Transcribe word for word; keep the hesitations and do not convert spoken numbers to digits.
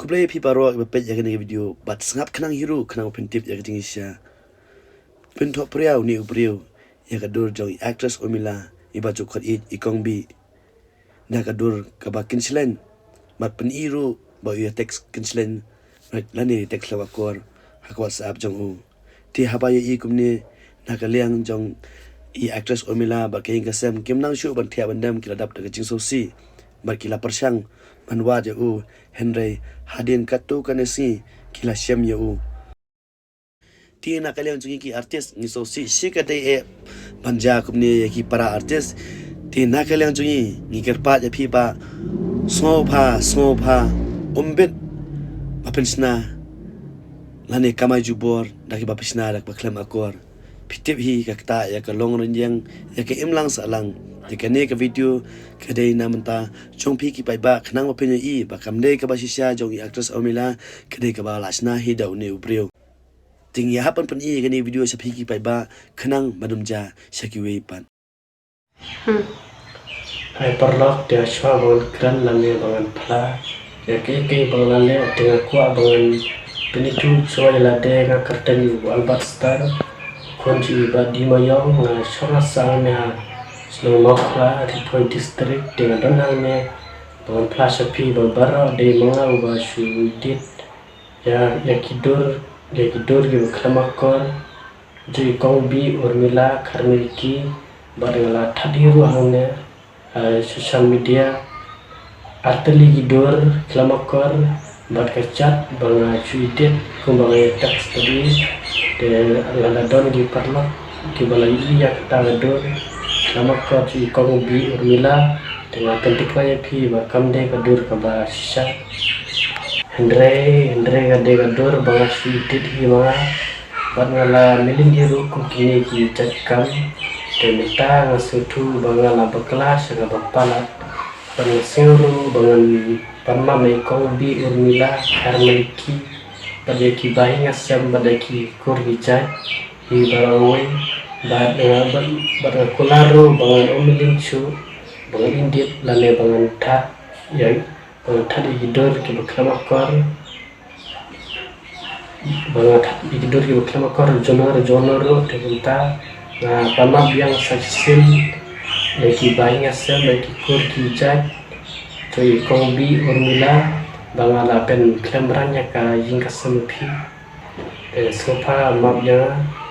Khublei phi baroh ba peit ïa kane ka video bad sngap khnang hi ruh khnang ba phin tip ïa ka jingshisha. Pynthoh pyrshah une u briew ïa ka dur jong i actress Urmila iba ju khot ïeit i Kong Bih. Na ka dur kaba kynshlei bad pyni ruh ba u ïa text kynshlei lane text lem akor ha ka WhatsApp jong u. Te haba ïohi kumne na ka liang jong i actress Urmila bad ka ïing ka sem kim nang shuh ban thiah ban dem, ki la dap da ka jingsngewsih bad ki la pyrshang ban wad ïa u, hynrei hadien katto katne sngi ki la shem ïa u. Te na ka liang jong ngi ki artist ngi sngewsih shi katdei eh ban jia kumne ïa ki para artist. Te na ka liang jong ngi ngi kyrpad ïa phi ba sngewbha sngewbha ym bit ba pynshna lane kamai jubor da kiba pynshna da kiba khlem akor. Phi tip hi ka ktah ïa ka long rynïeng ïa ka imlang sahlang. Te kane ka video ka dei na bynta jong phi ki paidbah khnang ba phin ïohi ba kam dei kaba shisha jong i actress Urmila, ka dei kaba la shna hi da une u briew. Te ngi hap ban pyni ïa kane video sha phi ki paidbah khnang ban ym jia sha kiwei pat. Hai paralok, te shuwa ba ngan kren lane ba ngan phla ïa kaei kaei ba nga la leh, te nga kwah ba ngan pyni tu shuwa ïa lade. Nga kyrteng u Albert Star, khun jong i Bah D. Mayong, nga shong ha shnong Mawkhla, Ri Bhoi District. Te nga don hangne ba ngan phla sha phi ba baroh dei ma nga uba shu edit ïa, ïa ki dur, ïa ki dur kiba khlem akor jong i Kong Bih Urmila Kharmilki, bad nga la thad hi ruh hangne ha social media. Artylli ki dur khlem akor bad ka chat ba nga shu edit kumba nga ïa text tadi. Te lada don ki paralok kiba la ïohi ïa kata ka dur khlem akor jong i Kong Bih Urmila, te nga kyntu ïa phi ba kam dei ka dur kaba shisha. Hynrei, hynrei ka dei ka dur ba nga shu edit hi ma nga bad nga la mlien hi ruh kum kine ki jait kam. Te mynta nga sngewthuh ba nga la bakla sha kaba palat. Bad nga sngew ruh ba ngan pan map ïa i Kong Bih Urmila Kharmilki bad ïa ki bahaïing hasem bad ïa ki kur ki jait hi baroh kawei. Bad nga, bad, bad nga kular ruh ba ngan ym mlien shuh ba ngan edit lane ba ngan thad ïa, ba ngan thad ïa ki dur kiba khlem akor. Ba nga thad ïa ki dur kiba khlem akor jong no jong no ruh. Te mynta nga pan map biang sa shisien ïa ki bahaïing hasem, ïa ki kur ki jait jong i Kong Bih Urmila ba nga la pynkhlem rang ïa ka ïing ka sem phi. Te sngewbha map ïa nga.